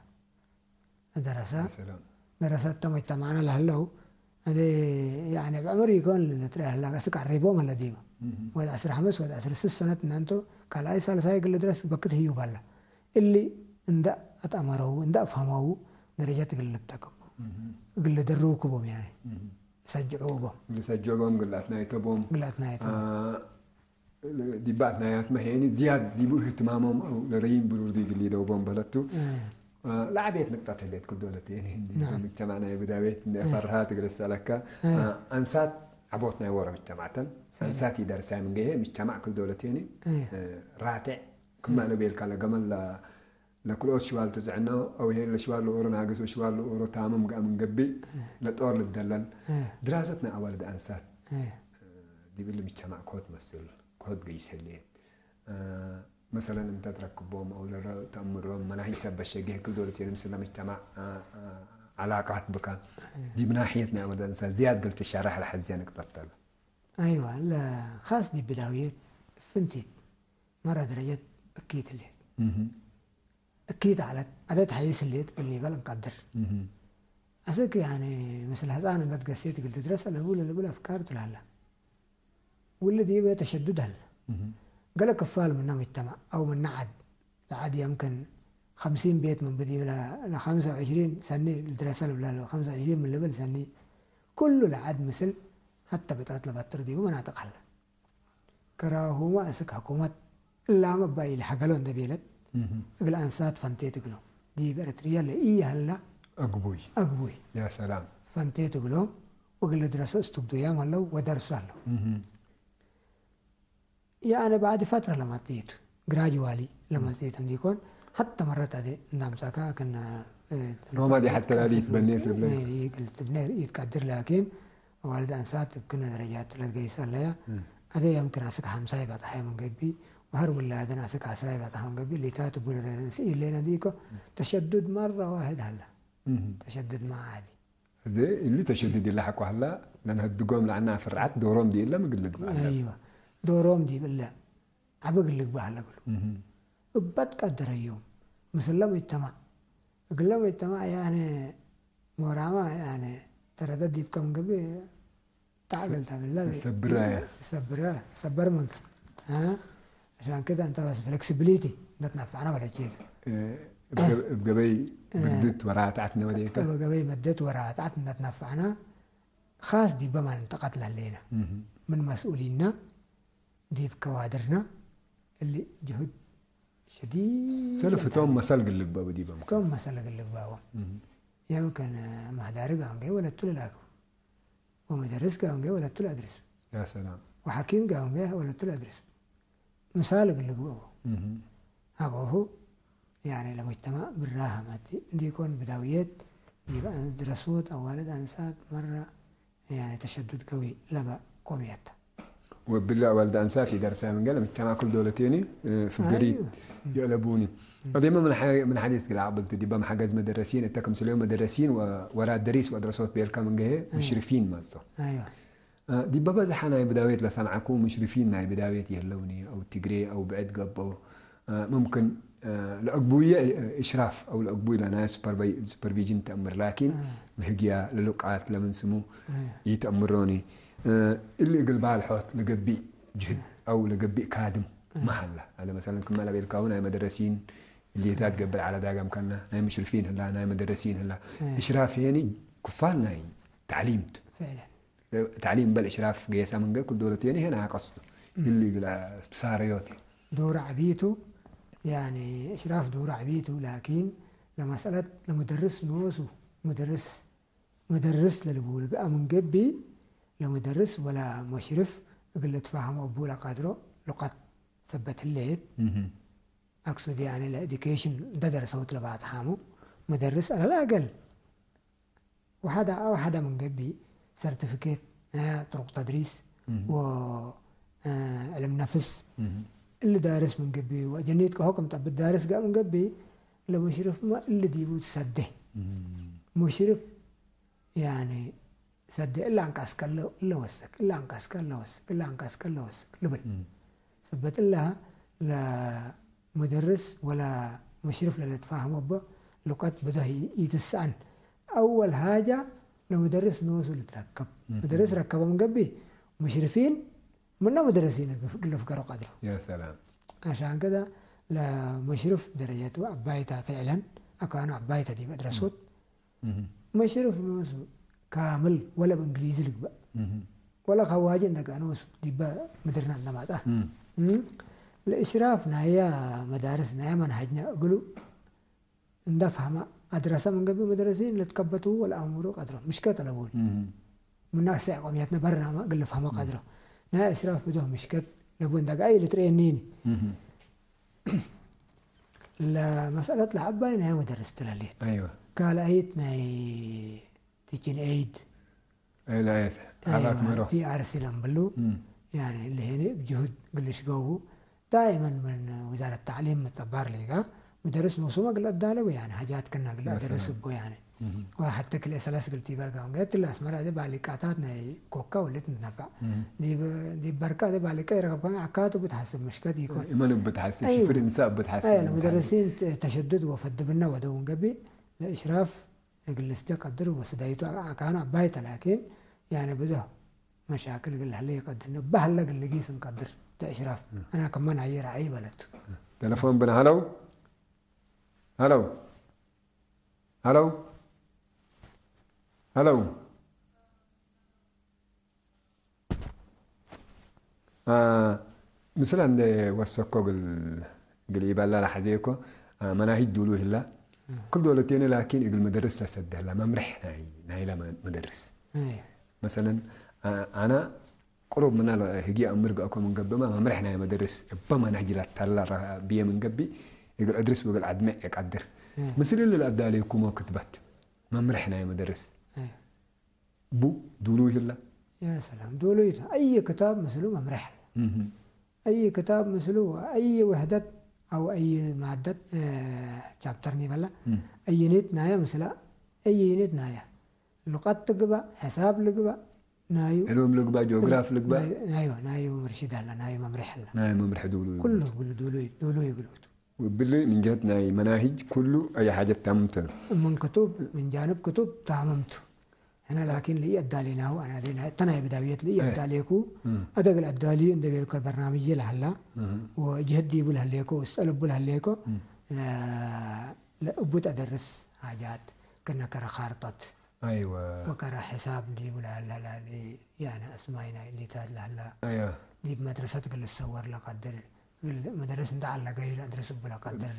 ደረሳ ሰላም ደረሰት ተመጅተማዕና ለህለው እኔ ያኔ ብዕምር ይኮን ልትሪያ ህላ ስቅ አሪቦም አለ ዲማ ወደ አስራ ሐምስ ወደ አስራ ስስ ሰነት እናንቶ ካልአይ ሳልሳይ ግል ድረስ በክት ህዩ ባላ እሊ እንደ አጣመረው እንደ አፍሀመው ደረጃ ትግል ልብጠቅቡ ግል ደረው ክቦም ያኔ ሰጅዑ ቦም ልሰጀቦም ግላት ናይተቦም ግላት ናይተ ዲባት ናያት መሄኒ ዝያድ ዲቡ እህትማሞም አው ለረይም ብሩር ዲግሊ ደውቦም በለቱ ለዓቤት ንቅጠት ህሌት ክዶለት የኒ ህንዲ نعم. ምጅተማዕ ናይ ብዳቤት ፈርሃ ትግልስ ኣለካ إيه. አንሳት ዓቦት ናይ ወረ ምጅተማዕተን አንሳት ይደርሳይ ምንገሄ ምጅተማዕ ክልዶለት የኒ إيه. ራትዕ ክማነ ቤልካ ለገመል ለክልኦት ሽዋል ትዝዕኖ አው ሄን ለሽዋል ለኦሮ ናገስ ወሽዋል ለኦሮ ታምም ጋር ምንገቢ ለጦር ልደለል إيه. ድራሰት ናይ አዋልድ አንሳት إيه. ዲብል ምጅተማዕ ኮት መስል ኮት ገይስ ህሌ መሰለን እንተ ትረክቦም አው ለረ ተእምሮም መናሂ ሰብ በሸገ ህክል ዶለት የንም ስለ ምጅተማዕ ዓላቃት ብካ ዲብ ናሕየት ናይ አወልድ አንሳት ዝያድ ገልት ሻራሕ ለሐዝያ ንቅጠተል أيوة لا خاص دي بداوية فنتيت مرة درجة أكيد اللي أكيد على عدد حيس اللي تقول لي قال نقدر أسك يعني مثل هذا أنا قد قسيت قلت درس أنا أقول أنا أقول أفكار تلهلا والذي يبقى تشدد هلا قال كفال من مجتمع أو من نعد لعد يمكن خمسين بيت من بدي ل خمسة وعشرين سنة الدراسة ولا خمسة وعشرين من لبل سنة كله لعد مثل حتى بترات لبتر دي ومناطق هلا كراهوما أسك حكومة إلا ما باي لحقلون دبيلت እግል አንሳት ፈንቴት እግሎም ዲብ ኤረትርያ ለኢሀላ አግቡይ አግቡይ ያ ሰላም ፈንቴት እግሎም ወእግል ድረሰ እስትብዱያም አለው ወደርሱ አለው። ያአነ ባዕድ ፈትረ ለማጽየቱ ግራጅዋሊ ለማጽየት እንዲኮን ሐተ መረት አደ እንዳምጻካ ከነ ሮማ ዲ ሐተ ላሊ ይትበኔት ልብለ ይትቀድር ላኪን ዋልድ አንሳት እብ ክነ ደረጃት ለገይስ አለያ። አደ የምክን አስክ ሐምሳ ይበጽሐ ምን ገቢ ወሀር ውላደን አስክ ዐስራ ይበጽሐ ምን ገቢ ሊታት ቡለ ስኢሌነ ዲኮ ተሸዱድ መራ ዋሕድ ሀላ ተሸዱድ ማ ዓዲ እዚ እሊ ተሸዱድ ኢላ ሐቆ ሀላ ለንሀድጎም ለዐና ፍርዓት ዶሮም ዲ እለ ምግልግ አይዋ ዶሮም ዲብ እለ ዓቢ እግል ልግባእ ኣለግሉ። እበት ቀደረዮም። ምስለ ሙጅተማዕ። እግለ ሙጅተማዕ ያነ ሞራማ ያነ ተረደድ ዲብ ከም ግብ ጣዕግል ተብለ ሰብራ እያ። ሰብራ፣ ሰበር መንክ። እ? عشان كده أنت بس flexibility እንዳትናፋዕና ማለት ነው። እ፣ እብ ገ-፣ እብ ገበይ እ። ብርድት ወራትዓት ነበደይካ? እብ ገበይ መደት ወራትዓት እንዳትናፋዕና ኻስ ዲበ ማል እንተቐትል ኣለና። እህ። ምን መስኡሊና ዲብ ከዋድርና እሊ ጅሁድ ሸዲድ ሰልፍ እቶም መሳል ግልግባቡ ዲቦም። እቶም መሳል ግልግባቦም። እህ። የምከን ማህዳሪ ጋር እንገ ወለቱ ልላኩ። ወመደርስ ጋር እንገ ወለቱ ልአድርስ። ያ ሰላም። ወሐኪም ጋር እንገ ወለቱ ልአድርስ። ምሳል ግልግባቡ። እህ። አጎሁ ያኔ ለሙጅተማዕ ብራሃ መቲ እንዲኮን ብዳውየት ዲብ ድረሱት አዋልድ አንሳት መራ ያኔ ተሸዱድ ገዊ ለበ ቆምየት። ወብላ አዋልድ አንሳት ይደርሳ ምን ገለ ሙጅተማዕ ኩል ዶለቴኒ፣ እ፣ ፍገሪት አይዋ። የዕለቡኒ። እም። ወደማ ምን ሐ-፣ ምን ሐዲስ ግላ አቅብልት ዲባ መሐገዝ መደረሲን እተ ከምስሌው መደረሲን ወ-፣ ወራ ደሪስ ወድረሶት ቤልካ ምን ገሄ እም። ሙሽሪፊን ማጾ። አይዋ። ዲበ በዝሐ ናይ ብዳዌት ለሰምዐኩ ሙሽሪፊን ናይ ብዳዌት የህለውኒ፣ አው ትግሬ አው ብዕድ ገብኦ፣ ሙምክን ለአግቡየ እሽራፍ አው ለአግቡይ ለናይ ሱፐርቪ-፣ ሱፐርቪዥን ተአምር፣ ላኪን ለህግያ ለሉቃት ለምን ስሙ ኢተአምሮኒ። እሊ እግል ባልሖት ለገቢእ ጅህድ አው ለገቢእ ካድም መሀላ። አለ መሰለን ክመ ለቤልካሁ ናይ መደረሲን እሊ የታ ትገብር ዐለ ዳጋም ከና ናይ ሙሽሪፊን ህላ፣ ናይ መደረሲን ህላ። እሽራፍ ሄኒ ክፋል ናይ ተዕሊም ቱ። ፍዕለን። ተዕሊም በል እሽራፍ ገየሳ መንገድ ኩል ዶለት የኒ ሄና ቀስቱ። እሊ ግላ ብሳረዮት። ዶር ዐቢቱ፣ ያኒ እሽራፍ ዶር ዐቢቱ፣ ላኪን ለመስአለት ለሙደርስ ኖሱ፣ ሙደርስ፣ ሙደርስ ለልቡ ልግአ ምን ገቢ፣ ለሙደርስ ወላ ሙሽርፍ እግል ልትፋሀሞ እቡ ለቀድሮ ሉቀት ሰበት ህሌት። እህ። አክሱድ ያኒ ለኤዱኬሽን እንተ ደረሰውት ለባትሓሙ፣ ሙደርስ አለል አገል ወሐደ አው ሐደ ምን ገቢ ሰርቲፊኬት ናይ ጥሩቅ ተድሪስ እህ። ወ፣ እ፣ ዕልም ነፍስ እህ። እሊ ዳርስ ምን ገቢ ወአጀኒት ከሆ ክም ጠብት ዳርስ ጋር ምን ገቢ ለሙሽርፍ ማ እሊ ዲቡ ሰደ። እህ። ሙሽርፍ ያኒ ሰደ እላ አንቃስ ከለ እለ ወስክ፣ እላ አንቃስ ከለ ወስክ፣ እላ አንቃስ ከለ ወስክ ልብል። እህ። ሰበት እላ ለ ሙደርስ ወላ ሙሽርፍ ለልትፋህሞ እበ ሉቀት ብዶህ ይ-፣ ይትሰአን። አወል ሃጃ ለሙደርስ ኖሱ ልትረከብ። እህ። ሙደርስ ረከበ ምን ገቢ ሙሽርፊን ምነ ሙደርሲን ግፍ-፣ ግልፍ ገሮ ቀድሮ። ያ ሰላም። አሻን ከዳ ለሙሽርፍ ደረጀቱ አባይታ ፍዕለን አካኑ አባይታ ዲብ መድረሶት። እህ። መሽረፍ ኖሱ ካምል ወለ ብእንግሊዝ ልግበእ። እህ። ወለ ከዋጅ እንደጋ ኖሱ ዲበ ምድርና እንደማጣ። እህ። እም፣ ለእሽራፍ ናያ መዳርስ ናያ መንሃጅና እግሉ እንደ ፈህማ አድረሰ ምን ገቢ መድረሲን ለትከበቱ ወለ አሙሩ ቀድሮ ምሽከት ለቦን። እህ። ምናክሰ ቆምያት ነበርና ግለ ፈህማ ቀድሮ። ናይ እሽራፍ ብዶ ምሽከት ለቦን እንደጋ አይ ልትሬኒኒ። እህ። ለመስአለት ለዐባይ ናይ መደርስ ትለልየት። አይዋ። ካልአይት ናይ ቲችን ኤይድ። አይ፣ ላየት። አይዋ፣ አራት መሮ። ቲ አር ሲ ለምብሉ። እም። ያኔ ለሄኔ ጅሁድ ግልሽ ገቡ። ዳይመን ምን ወዛረት ተዕሊም መጠባር ሌጋ መደርስ ኖሱመ ግለ አዳለቡ ያኔ ሐጃት ከና ግለ ያ አደርስ ሰላም። እቦ ያኔ። እህ። ወሐተ ክልኤ ሰለስ ግልቲ በርጋውን ገት ለአስመራ ደ ባሊቃታት ናይ ኮካ ወለት ንትነፋዕ። እህ። ዲብ፣ ዲብ በርካ ደ ባሊቃ ይረከብካ አካቱ ብትሐስብ ምሽከት ይኮን። እመኑ ብትሐስብ፣ አይ። ሽፍር እንሳ ብትሐስብ አይ፣ እንካ። ለሙደርሲን ተ-፣ ተሸዱድ ወፈድብና ወደውን ገቢ ለእሽራፍ እግል ስደ ቀድር ወስዳይቱ አካኑ አባይተ ላኪን ያኔ ብዶ መሻክል እግል ሀለ ይቀድር ነው። በሀለ እግል ጊስ እንቀድር ተእሽራፍ። እህ። አና ከመን አየ ረአይ በለቱ። ተለፎን ብን ሀለው። ሀለው። ሀለው። ሀለው። አ፣ ምስላ እንደ ወሰኮ ግል፣ ግል ኢባላ ለሐዜ እኮ፣ አ፣ መናሂጅ ዱሉ ይህላ። እም። ክል ዶለቴነ ላኪን እግል መደርስ ተሰደህላ መምርሕ ናይ፣ ናይላ መ-፣ መደርስ። እይ። መሰለን፣ አ፣ አና ቅሩብ ምና ለ-፣ ህጊ አምር ገአኮ ምን ገብማ መምርሕ ናይ መደርስ እበ መናሂጅ ላታላ ራ-፣ ብየ ምን ገቢ እግል አድርስ ወእግል አድምዕ እቀድር። እይ። ምስል እሊ ለአዳለይኩሞ ክትበት መምርሕ ናይ መደርስ። እይ። ቡ ዱሉ ይህላ። ያ ሰላም፣ ዱሉ ይህላ። አይ ክታብ ምስሉ መምርሕ። እህ። አይ ክታብ ምስሉ አይ ውሕደት አው አይ ማደት፣ እ፣ ቻፕተር ኒበላ። እም። አይ ዩኒት ናያ ምስላ፣ አይ ዩኒት ናያ። ሉቀት ትግባእ፣ ሕሳብ ልግባእ፣ ናዩ ዕሉም ልግባእ፣ ጂኦግራፍ ልግባእ። ናዩ ናዩ ምርሽድ ኣላ፣ ናዩ መምርሒ ኣላ። ናይ መምርሒ ድብሉ እዩ። ኩሉ ግሉ ድሉ ድሉ ይግልቱ። ወብሊ ምንጀት ናይ መናሂጅ ኩሉ ኣያ ሓጀት ታምተ። ምን ክቱብ ምን ጃንብ ክቱብ ታመምቱ። ሕና ላኪን ልኢ ኣዳሌናሁ ኣና ዴና እተ ናይ ብዳውየት ልኢ ኣዳሌኩ። ኣደግል ኣዳልዩ እንደ ቤልኮ በርናምጅ ለሃላ ወጅህድ ይቡ ለህሌኮ ወስጠልቡ ለህሌኮ። ለእቡት ኣደርስ ሓጃት ከነከረ ካርጠት ኣይወ ወከረ ሕሳብ እንዲቡ ለሃላ ላሊ ያነ ኣስማይ ናይ ሊታት ለሃላ ኣያ ዲብ መድረሰት ግል ሰወር ለቀድር ግል መደረስ እንደ ኣለገዩ ለድረስ እቡ ለቀድር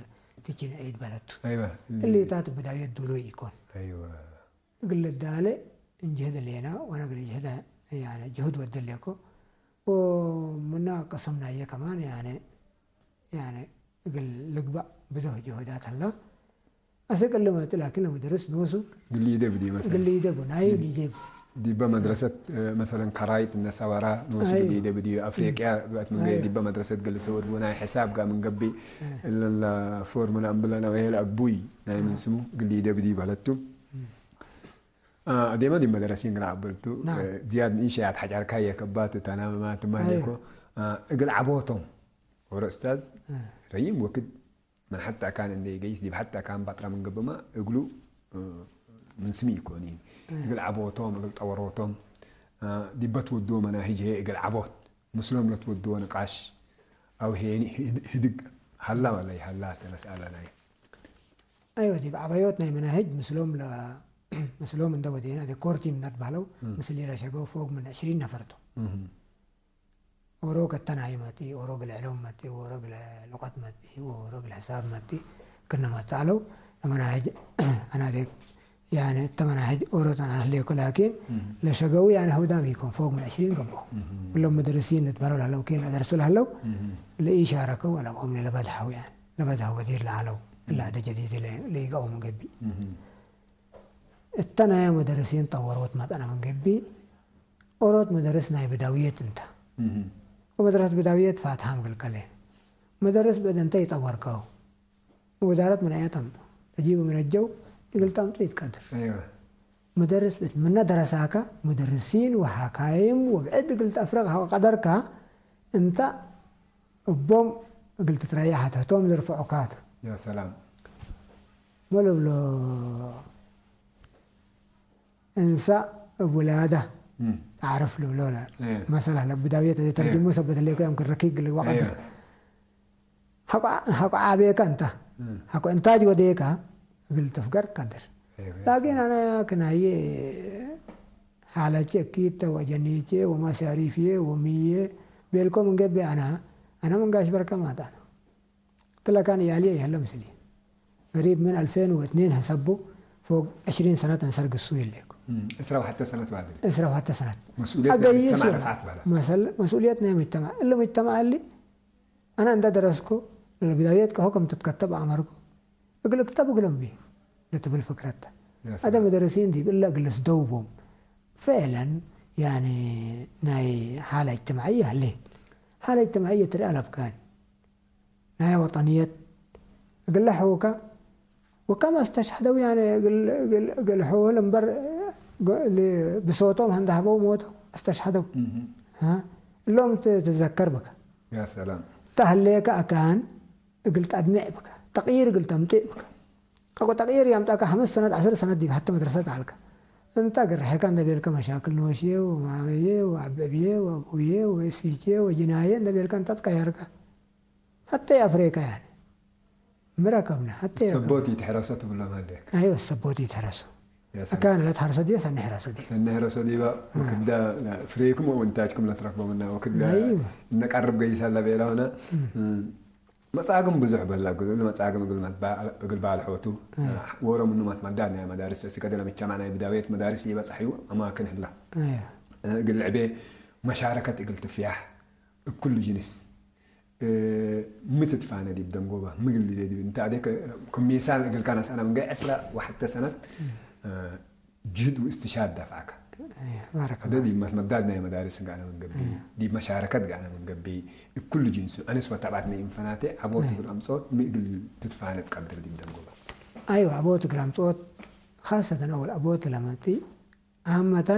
ትችን ዒድ በለቱ። ኣይወ እሊታት ብዳውየት ዱሎ ይኮን ኣይወ እግል ዳለ እንጅህድ ሌና ወነ እግል ጅህደ ያነ ጅሁድ ወደሌኮ ወምና ቀሰምናየ ከማን ያነ ያነ እግል ልግባእ ብዙህ ጅሁዳት ሀላ። ኣሰ ቅል መጥ ላኪን ለመደርስ ኖሱ ግል ይደብ ዲ መሰለ ግል ይደቡ ናዩ ይደቡ ዲበ መድረሰት መሰለን ከራይት እነ ሰበራ ኖሱ ኣይወ። ግል ይደብ ዲ ኣፍሪቅያ ብኣት መንገ ኣይወ። ዲበ መድረሰት ግል ሰወድ ናይ ሕሳብ ጋ ምን ገቢ እለን ለፎርሙላ እምብለና ወሄል ኣግቡይ ናይ ምን ስሙ ግል ይደብ ዲ በለቱ ኣዴማ ዲ መደረሲን ግና ኣበልቱ ናም። ዝያድ ንእንሸያት ሓጫርካየ ከባት ተናመማት ማሌኮ ኣይወ። እግል ዓቦቶም ወረ ኡስታዝ ረይም ወክድ ምን ሓቲ ኣካን እንደ ገይስ ዲብ ሓቲ ኣካን ባጥራ ምን ገብማ እግሉ ምን ስሚ ይኮኒ እግል ዓቦቶም እግል ጠወሮቶም ዲበት ወድዎ መናሂጅ ሄ እግል ዓቦት ምስሎም ለትወድዎ ንቃሽ ኣው ሄኒ ህድግ ሃላ ወላ ይሃላ ተመስኣለናይ ኣይወ ዲብ ዓባዮት ናይ መናህጅ ምስሎም ለ- ምስሎም እንደ ወዴና ደ ኮር ቲም እናትባህለው ምስሊ ለሸገው ፎግ ምን ዕሽሪን ነፈርቶ። ኦሮ ከተናይ መጢ ኦሮ ግልዕሎም መጢ ኦሮ ግለ ሉቀት መጢ ኦሮ ግለ ሕሳብ መጢ ክነመጣለው ለመናህጅ ኣናደ ያነ እተ መናህጅ ኦሮ ተናህሌኮ ላኪን ለሸገው ያነ ህውዳም ይኮን ፎግ ምን ዕሽሪን ገቦ። ሁሎም መደረሲን ንትበረው ላለው ኬን ለደርሱ ላለው ለኢሻረከው ወላ ኦም ለበዝሐው ያነ ለበዝሐው ወዲር ለዓለው እላ ደ ጀዲድ ለይገው ምገቢ እተ ናየ መደረሲን ጠወሮት መጠነ ምን ገቢ ኦሮት መደርስ ናይ ብዳውየት እንተ ወመድረሰት ብዳውየት ፋትሃም ግልከሌን መደርስ ብእደንተ ይጠወርከው ወዳረት ምን ኣያ ጠምጡ ተጂቡ ምን ኣጀው እግል ጠምጡ ይትቀድር ايوه መደርስ ብእት ምነ ደረሳካ ሙደርሲን ወሓካይም ወብዕድ እግል ተፍረቅ ሀወ ቀደርካ እንተ እቦም እግል ትትረያ ሀተቶም ዝርፍዑካት يا سلام መለብሎ እንሳ እብ ውላዳ مم. تعرف له لولا إيه. مثلا لبداية ترجمه سبت لك يمكن ركيق للوقت ايوه حق حق عابيك انت مم. حق انتاج وديك قلت تفكر قدر ايوه لكن انا كناي حالتي اكيد وجنيتي ومصاريفي ومية بيلكم من قبي انا انا من قاش بركه ما انا تلا كان يالي يهلا مثلي قريب من ألفين واثنين حسبه فوق عشرين سنه تنسرق السويل لك مم. اسرة وحتى سنة بعد اسرة وحتى سنه مسؤولية أقل المجتمع يسوى. رفعت بالها مسؤوليتنا مجتمع الا مجتمع اللي انا درسكو البدايات كحكم تتكتب امركو اقول كتاب اقول بي يتبل فكرتها يا سلام. هذا مدرسين دي الا اجلس دوبهم فعلا يعني ناي حاله اجتماعيه ليه حاله اجتماعيه ترى الاب كان ناي وطنيه اقول له حوكا وكما استشهدوا يعني قل قل قل حول انبر بصوتهم هندهبوا موتوا استشهدوا مم. ها اللهم تتذكر بك يا سلام تهليك أكان قلت أدمع بك تغيير قلت أمتع بك أكو تغيير يوم تاكا خمس سنة عشر سنة دي حتى مدرسة تعلق أنت قرحك أنت بيلك مشاكل نوشي ومعاوية وعبابية وأبوية وسيجي وجناية أنت بيلك أنت تكيرك حتى أفريقيا يعني مركبنا حتى سبوتي تحرسة ولا ما عليك أيوة السبوتي تحرسوا يا سلام أكان لا تحرسوا دي سنحرسوا دي سنهرسوا دي بقى وكدا لا فريكم وانتاجكم لا تركبوا منا وكدا أيوة. نقرب قيسا لا بيلا هنا መጻግም ብዙሕ በላ ግሉ መጻግም እግል መትባ እግል ባል ሖቱ ወሮ ምኑ ማት ማዳድ ናይ መዳርስ እስከ ደለ ምቻማ ናይ ብዳውየት መዳርስ ይበጻሕ እዩ ኣማክን ህላ أيوة እግል ዕቤ መሻረከት እግል ትፍያሕ እኩሉ ጅንስ ምትትፋነ ዲብ ደንጎባ ምግል ዲብ እንተ ኣደ ከሚሳል እግል ካናስ ኣና ምንገ ዕስራ ወሓተ ሰነት ጅህድ ውእስትሻድ ዳፍዓካ أيوة بارك هذا الله دي مداد ناي مدارس قاعنا من قبي دي مشاركات قاعنا من قبي كل جنس أنا سوى تبعتني إنفناتي عبوت بالأمصوت مقل تتفانت قدر دي بدنقوبة أيوة أبوت كلام صوت خاصة أول أبوت لما تي عامة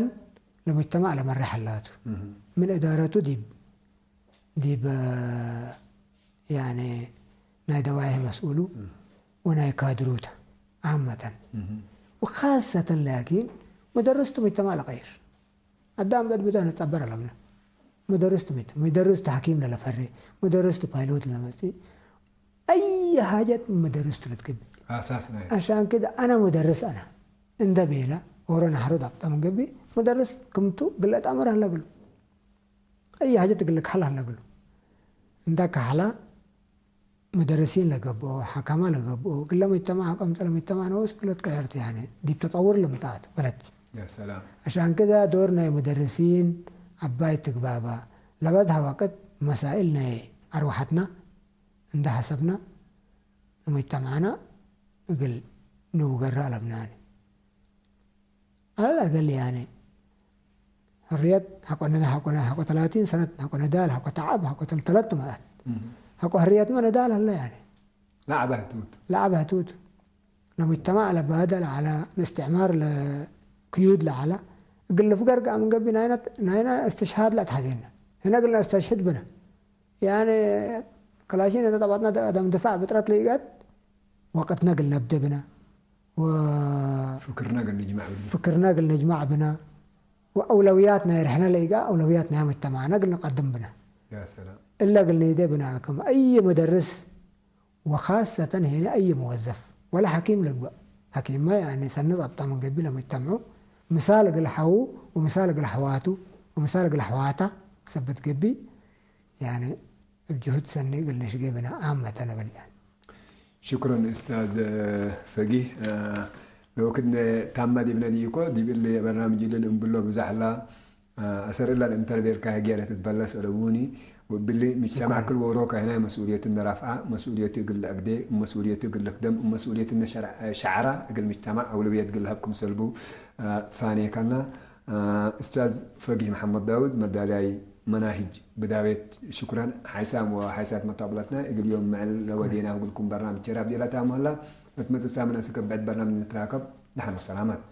ለሙጅተማዕ ለመርሕ ኣላቱ። ምን እዳረቱ ዲብ ዲብ ያኔ ናይ ደዋይህ መስኡሉ ወናይ ካድሩታ ዓመተን ወኻሰተን ላኪን ሙደርስ ትሙጅተማዕ ለቀይር ኣዳም በድ ብዳ ነጸበር ኣለምና። ሙደርስ ትሙጅተ ሙደርስ ተሐኪም ለለፈሪ ሙደርስ ፓይሎት ለመጽ ኣይ ሐጀት ሙደርስ ትልትግብ ኣሳስ ናይ عشان كده أنا مدرس أنا እንደ ቤላ ኦሮ ናሕሮ ዳብጣ መንገቢ ሙደርስ ክምቱ ግለጥ ኣምር ኣለግሉ ኣይ ሐጀት ግልክ ሐላ ኣለግሉ እንዳ ካሕላ ሙደርሲን ለገብኦ ሐካማ ለገብኦ ግለ ሙጅተማ ሐቆም ጸለ ሙጅተማ ነወስ ግለት ቀየርት ያኔ ዲብ ተጠውር ለምጣት በለት ያ ሰላም عشان كده دور ናይ ሙደርሲን ዓባይ ትግባባ ለበዝሃ ወቅት መሳኢል ናይ ኣርዋሓትና እንደ ሐሰብና ንሙጅተማዕና እግል ንውገራ ኣለብናኒ على الأقل يعني حرية حق ن- حق ن- حق ثلاثين سنة حق نضال حق تعب حق تلتلت ማለት حق حرية ما نضال هلا يعني ላዕባ ህትውት لعب هتوت لمجتمع لبادل على الاستعمار لقيود لعلى قل في قرقة من قبل ناينا ناينا استشهاد لا تحزينا هنا قلنا استشهد بنا يعني كلاشين إذا طبعتنا د- دم دفاع بطرت ليقات وقتنا قلنا بدبنا و ፍክርና ግን ንጅማዕ ብሉ فكرنا قلنا نجمع بنا وأولوياتنا رحنا ليقا أولوياتنا مجتمعنا قلنا قدم بنا ያ ሰላም إلا قلنا يدي بنا كم أي مدرس وخاصة هنا أي موظف ولا حكيم لقوا حكيم ما يعني سنة أبطأ من قبل مجتمعه مثال قل حو ومثال قل حواته ومثال قل حواته سبت قبي يعني بجهود سنة قل نشقي بنا عامة نقول يعني ሽክረን እስታዝ ፈጊህ ለወክድ ታማ ዲብነ ዲኮ ዲብል በርናምጅ ልን እንብሎ ብዛሕላ ኣሰርላ እንተርቤርካ ህግያ ለትትበለስ ኦለቡኒ ወብሊ ምጅተማዕ ክል ወሮካ ህናይ መስኡልየቱ ነራፍዓ መስኡልየቱ እግል ለዕብዴ መስኡልየቱ እግል ለክደም መስኡልየቱ ሸዕራ እግል ምጅተማዕ ኣውለብየት እግል ለሀብ ክምሰልቡ ፋኔካና እስታዝ ፈጊህ መሐመድ ዳውድ መዳልያይ መናሂጅ ብዳቤት ሽኩረን ሓይሳም ወሓይሳት መታብለትና እግል ዮም ምዕል ለወዴና እግልኩም በርናምጅ ቸራብ ዴላታ ምህላ መትመጽእ ሳምን እስከ ብዕድ በርናምጅ ንትራከብ ደሓን ወሰላማት